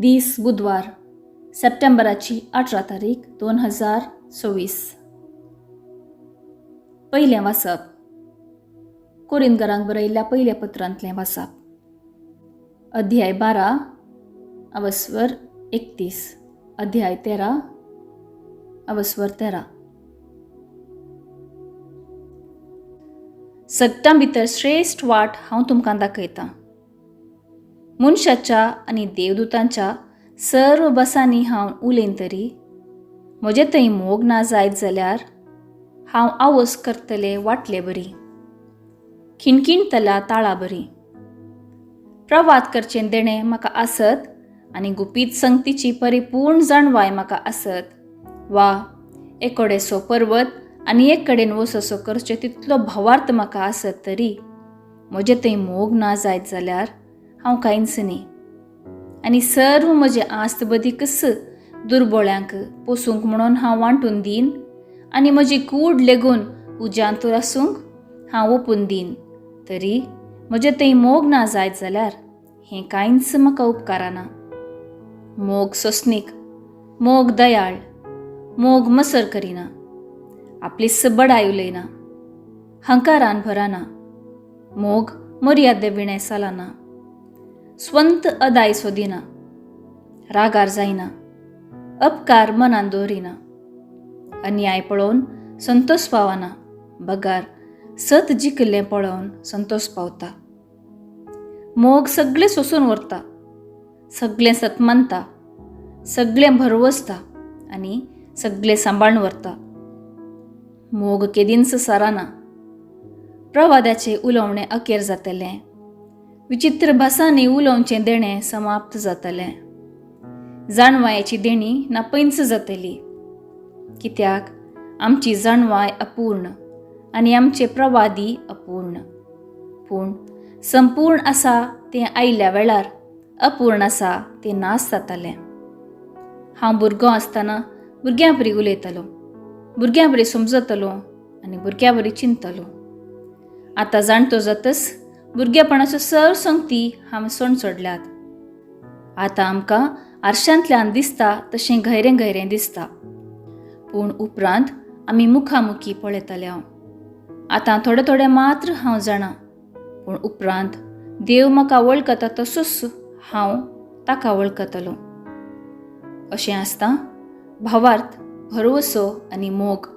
दीस बुधवार, सप्टेंबराची 18 तारीख 2024. पयलें वाचप, कोरिंदगरांक बरयल्ल्या पयल्या पत्रांतलें वाचप, अध्याय 12 अवस्वर 31, अध्याय 13 अवस्वर 13. सगटां भितर श्रेश्ठ वाट हांव तुमकां दाखयतां. मनशाच्या आनी देवदूतांच्या सर्व बसांनी हांव उलयन तरी म्हजे थंय मोग ना जायत जाल्यार हांव आवस करतले वाटले बरी, खिणखिणतल्या ताळा बरी. प्रवाद करचें देणें म्हाका आसत आनी गुपीत संगतीची परिपूर्ण जाणवाय म्हाका आसत, वा एकोडेसो पर्वत आनी एक कडेन वससो करचें तितलो भावार्थ म्हाका आसत तरी म्हजें थंय मोग ना जायत जाल्यार हांव कांयच न्ही. आनी सर्व म्हजें आस्त बदीकच दुर्बोळ्यांक पोसूंक म्हणून हांव वांटून दीन आनी म्हजी कूड लेगून उज्यांत आसूंक हांव ओपून दीन तरी म्हजें थंय मोग ना जायत जाल्यार हें कांयच म्हाका उपकारना. मोग सोंसणीक, मोग दयाळ, मोग मसर करिना, आपलीच बडाय उलयना, हंकारान भरना, मोग मर्यादे विणें चलना, स्वंत अदाय सोदिना, रागार जायना, अपकार मनान दवरिना, अन्याय पळोवन संतोष पावना, बगार सत जिखिल्लें पळोवन संतोष पावता. मोग सगळें सोंसून व्हरता, सगळें सत मानता, सगळें भरवसता आनी सगळें सांबाळून व्हरता. मोग केदींच सारना. प्रवादाचें उलोवणें अखेर जातलें, विचित्र भासांनी उलोवचें देणें समाप्त जातलें, जाणवायेची देणी नापयंच जातली. कित्याक आमची जाणवाय अपूर्ण आनी आमचे प्रवादी अपूर्ण, पूण संपूर्ण आसा तें आयिल्ल्या वेळार अपूर्ण आसा तें नाश जातालें. हांव भुरगो आसतना भुरग्यां बरी उलयतालो, भुरग्यां बरी समजतलो आनी भुरग्यां बरी चिंतलो. आतां जाणटो जातच भुरगेपणाच्यो सर्व संगती हांवें सोण सोडल्यात. आतां आमकां आरशांतल्यान दिसता तशें गैरें गैरें दिसता, पूण उपरांत आमी मुखामुखी पळयतले. हांव आतां थोडे थोडे मात्र हांव जाणा, पूण उपरांत देव म्हाका वळखता तसोच हांव ताका वळखतलो. अशें आसता भावार्थ, भरवसो आनी मोग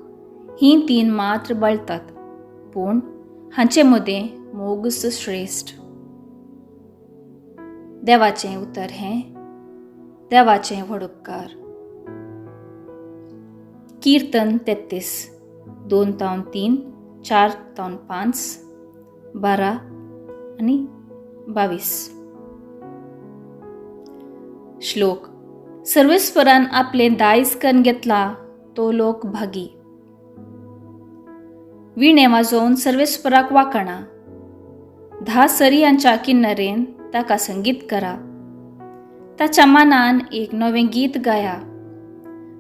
हीं तीन मात्र बळतात, पूण हांचे मदें मोगच श्रेश्ठ. देवाचें उतर हें देवाचें व्हड उपकार. कीर्तन 33, 2-3, 4-5, 12 आनी 22. श्लोक. सर्वेस्परान आपलें दायज करून घेतला तो लोक भागी. विणे वाजोवन सर्वेस्पराक वाकाणा, 10 सरयांच्या किन्नरेन ताका संगीत करा, ताच्या मानान एक नवें गीत गाया,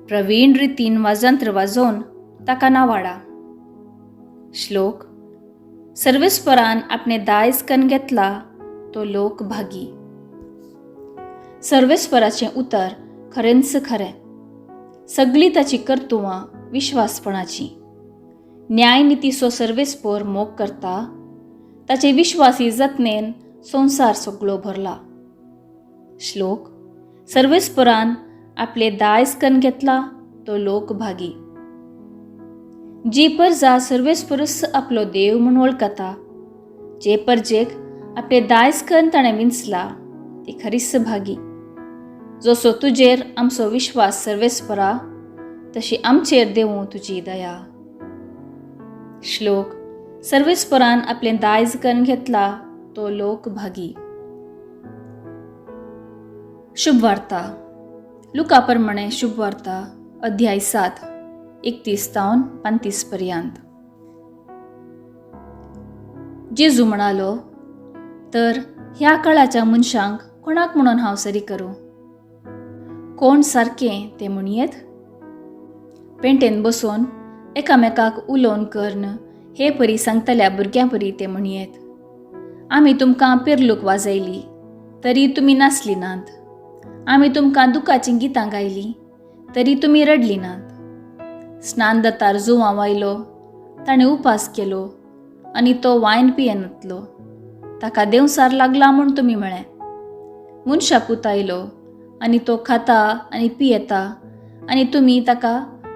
प्रवीण रितीन वाजंत्र वाजोवन ताका नावाडा. श्लोक. सर्वेस्परान आपणे दायज करून घेतला तो लोक भागी. सर्वेस्पराचें उतर खरेंच खरें, सगळीं ताची कर्तुवां विश्वासपणाची. न्यायनितीचो सर्वेस्पर मोग करता, ताचे विश्वासी जतनेन संवसार सगळो भरला. श्लोक. सर्वेस्परान आपले दायज करून घेतला तो लोक भागी. जी परजा सर्वेस्परूच आपलो देव म्हूण वळखता, जे परजेक आपले दायज करून ताणें विंचला ती खरीच भागी. जसो तुजेर आमचो विश्वास सर्वेस्परा, तशी आमचेर देवूं तुजी दया. श्लोक. सर्वेस्परान आपलें दायज करून घेतला तो लोक भागी. शुभवार्ता. लुका प्रमाणे शुभवार्ता, अध्याय 7, 31-35 पर्यंत. जेजू म्हणालो, तर ह्या काळाच्या मनशांक कोणाक म्हणून हांव सरी करूं? कोण सारकें तें म्हणयेत? पेंटेन बसून एकामेकाक उलोवन करून हे परी सांगतल्या भुरग्यां परी तें म्हणयेत, आमी तुमकां पिरलूक वाजयली तरी तुमी नाचली नात, आमी तुमकां दुखाचीं गितां गायलीं तरी तुमी रडलीं नात. स्नान दतार जुवांव आयलो, ताणें उपास केलो आनी तो वायन पियेनातलो, ताका देंवसार लागला म्हूण तुमी म्हळें. मनशा पूत आयलो आनी तो खाता आनी पियेता आनी तुमी ताका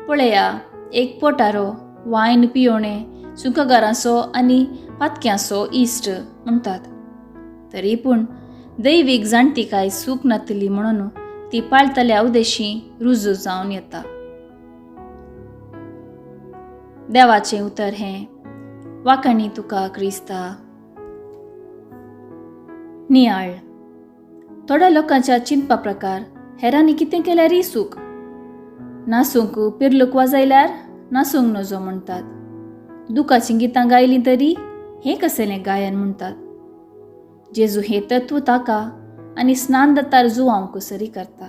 पळया एक पोटारो, वायन पियोणे, सुंकगारांचो आनी पातक्यांचो इश्ट म्हणटात. तरी पूण दैवीक जाणतिकाय सूख नातली म्हणून ती पाळतल्या उदेशी रुजू जावन येता. देवाचें उतर हें वाखाणी तुका क्रिस्ता. नियाळ. थोड्या लोकांच्या चिंतपा प्रकार हेरांनी कितें केल्यारय सूख, नासूंक पिर्लूक वाजयल्यार नासूंक नजो म्हणटात. दुखाचीं गितां गायलीं तरी हें कसलें गायन म्हणटात. जेजू हें तत्व ताका आनी स्नान दतार जुवांव सरी करता.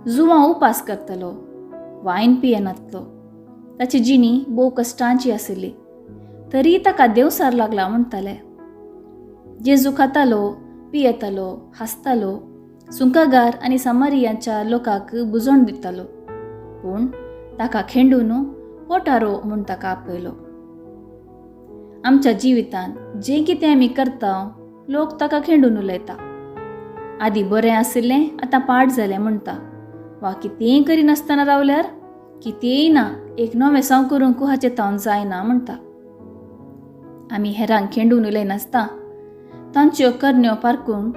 जुवांव उपास करतलो, वायन पियेनातलो, ताची जिणी भोव कश्टांची आशिल्ली तरी ताका देवसार लागला म्हणटाले. जेजू खातालो, पियेतालो, हांसतालो, सुंकागार आनी सामारियांच्या लोकांक बुजोण दितालो, पूण ताका खेंडून पोटारो म्हूण ताका आपयलो. आमच्या जिवितांत जें कितें आमी करता लोक ताका खेंडून उलयता. आदीं बरें आशिल्लें आतां पाड जालें म्हणटा, वा कितेंय करिनासतना रावल्यार कितेंय ना एक नवें साव करूंक हाचें तावन जायना म्हणटा. आमी हेरांक खेंडून उलयनासता तांच्यो करण्यो पारकून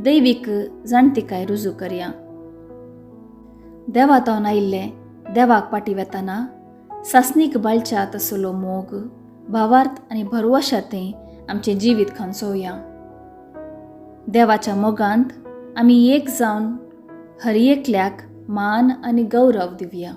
दैवीक जाणतिकाय रुजू करया. देवा तावन आयिल्लें देवाक पाटी वेताना सासणीक बाळच्या तसलो मोग, भावार्थ आनी भरवशा तें आमचें जिवीत खांचोवया. देवाच्या मोगांत आमी एक जावन हर एकल्याक मान आनी गौरव दिवया.